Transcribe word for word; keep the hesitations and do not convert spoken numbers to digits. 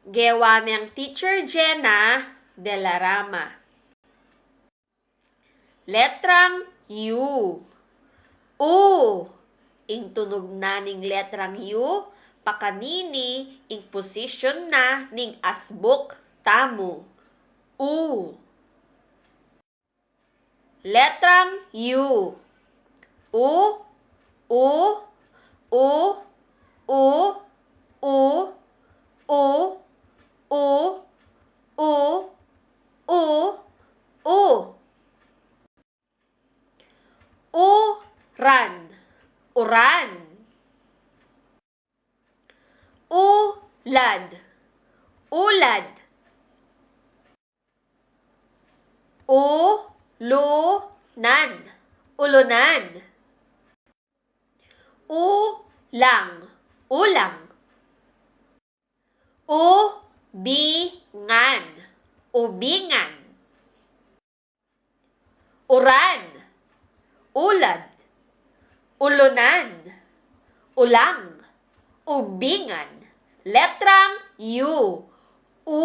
Gewa neng Teacher Jenna de la Rama. Letrang U. U. Ing tunog na ning letrang U, pakanini ing posisyon na ning asbuk tamu. U. Letrang U. U, u, u, u, u, u, u, u, u, u. Uran. Uran. Ulad. Ulad. Ulunan. Ulunan. Ulang. Ulang. Ubingan. Ubingan. Uran. Ulad. Ulunan. Ulang. Ubingan. Letrang U. U.